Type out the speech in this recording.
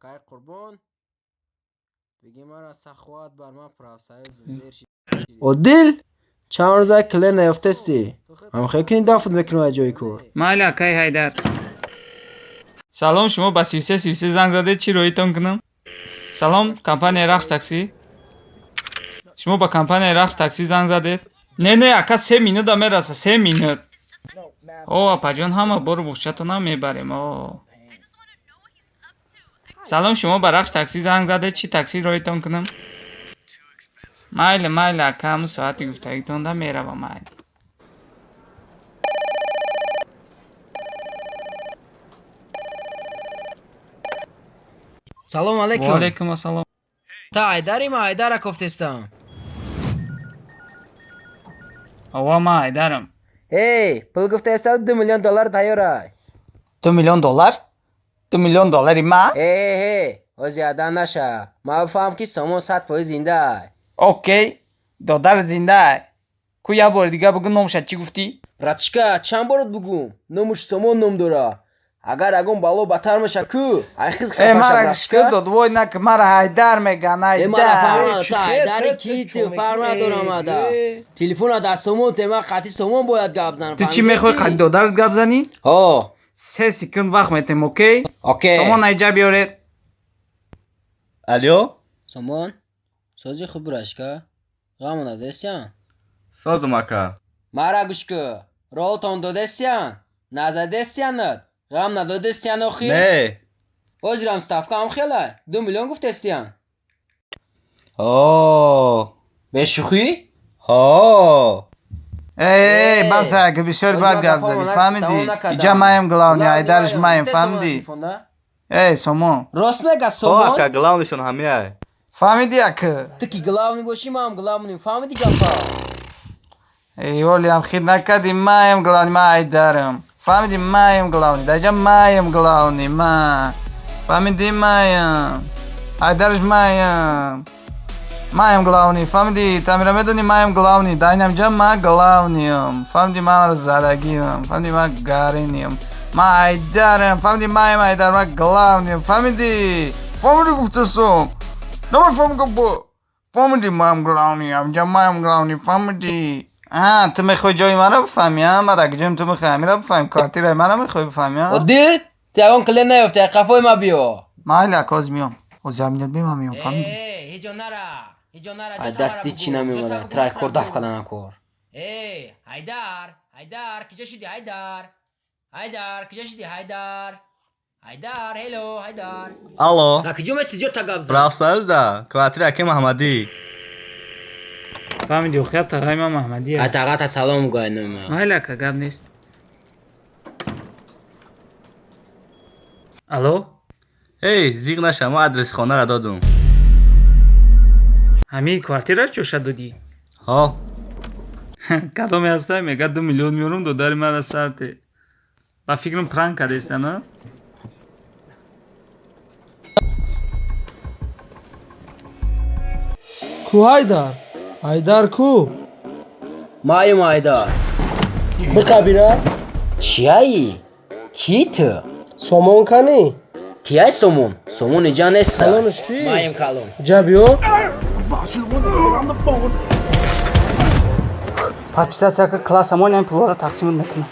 Акай Қурбон, биги мара саховат бар ман профсоюз зудер шид. Одил, чанд рӯза кле наёфтестӣ. Ҳамхел кини дафн мекунам аз ҷои кор. Майли, акай Ҳайдар. Салом, шумо ба 33 33 занг задед, чӣ роҳитон кунам? Салом, компанияи Рахш таксӣ. Шумо ба компанияи Рахш таксӣ занг задед? Не, не, ака, 3 минута мераса, 3 минут. О, апаҷон, ҳама бору бухчатонам мебарем. О. Салом, шумо ба Рахш таксӣ занг задед, чӣ таксӣ роҳитон кунам? Майли, майли, ака, ҳамун соати гуфтагитонда меравам, майли. Салом алейкум. Ва алейкум ассалом. Та Айдари ма Айдара кофтестам. Ова, ман Айдарам. Эй, пул гуфтаестам, 2 миллион доллар тайёрай. 2 миллион доллар? 2 миллион доллари ма? Э, э, ҳози адан наша. Ма бифаҳам, ки Сомон 100% зиндаай. Окей, додар зиндаай. Ку, як бори дига бугӯ, номуша чӣ гуфтӣ? Братишка, чанд борот бугум? Номуш Сомон ном дора. Агар ягон бало батар меша ку, айхил Э, мара гӯш кун, додвой наки, мара Ҳайдар меган, Э, мара Ҳайдар. фарқ та Айдари ки ту фарқ надорам ада. Телефона дар Сомон те, ма қати Сомон бояд гап занам. Ту чӣ мехоҳӣ, қати додарат гап занӣ? Ҳо. 3 секунд вақт метем, окей? Окей. Сомон айҷа биёред. Алё. Сомон, сози хуб, братишка. Ғамо надестиян? Созум, ака. Мара гӯш ку. Ролтон додестиян? Назадестиянат? Ғам надодестиян охир? Не. Ҳозирам ставка ҳам хелай. 2 миллион гуфтестиян. Ҳо. Бешӯхӣ? Ҳо. Эй, бас, ака, бисёр бад гап задӣ, фаҳмидӣ? Иҷа маем главный, Айдарш маем, фаҳмидӣ? Эй, Сомон. Рост мега Ҳо. Сомон? Ака, главный шон ҳамияй. Фаҳмидӣ, ака? Ту ки главный бошӣ, маам главный, фаҳмидӣ гапа? Эй, олиам хит накардӣ, маем главный, ма Айдарам. Фаҳмидӣ, маем главный, даҷа маем главный, ма. Фаҳмидӣ, маем. Айдарш маем. Маем главный, фаҳмидӣ? Тамира медонӣ, маем главный, дар инамҷа ма главный ам. Фаҳмидӣ, ма задагиам. Фаҳмидӣ, ма гариниам. Ма Айдарам, фаҳмидӣ, маем Айдар, ма главный ам. Фаҳмидӣ? Фаҳмидӣ гуфтасом. Намефаҳм гапо. Фаҳмидӣ, маем главный, амҷа маем главный, фаҳмидӣ? А, ту мехоҳӣ ҷои маро бифаҳмӣ, а? Ма дар ҷоим ту мехоҳӣ ҳамира бифаҳмӣ, квартираи маро мехоҳӣ бифаҳмӣ, а? Одил, ту ягон кле наёфти, қафои ма биё. Майли, ака, ҳозир меом. Ҳозир як минут меом, меом, фаҳмидӣ? Ҳеҷо нара, ҳеҷо нара. Ай дасти чӣ намемонад, трай кор даф кардана кор. Эй, Ҳайдар, Ҳайдар, киҷо шиди, Ҳайдар? Ҳайдар, киҷо шиди, Ҳайдар? Ҳайдар, ҳело, Ҳайдар. Алло. На киҷо мести, ҷо та гап зан. Профсоюзда, квартира аки Маҳаммадӣ. Фаҳмидӣ, охир тағаи ман Маҳмадия. Ай тағата салом гӯй нома. Майли, ака, гап нест. Алло? Эй, зиқ наша, ман адреси хонаро додум. Ҳамин квартираш ҷоша додӣ? Ҳо. Кадоме ҳастай, мега 2 миллион меёрум, додари мара сарте. Ба фикрам, пранк кардеста, на? Ку Ҳайдар? Ҳайдар ку? Маем Ҳайдар. Биқабира. Чияи? Ки ту? Сомон канӣ? Кияй Сомон? Сомон иҷа неста. Калонаш ки? Маем калон. Ҷа биё. Подписаться ка, класс амон, ям пулора тақсим мекунам.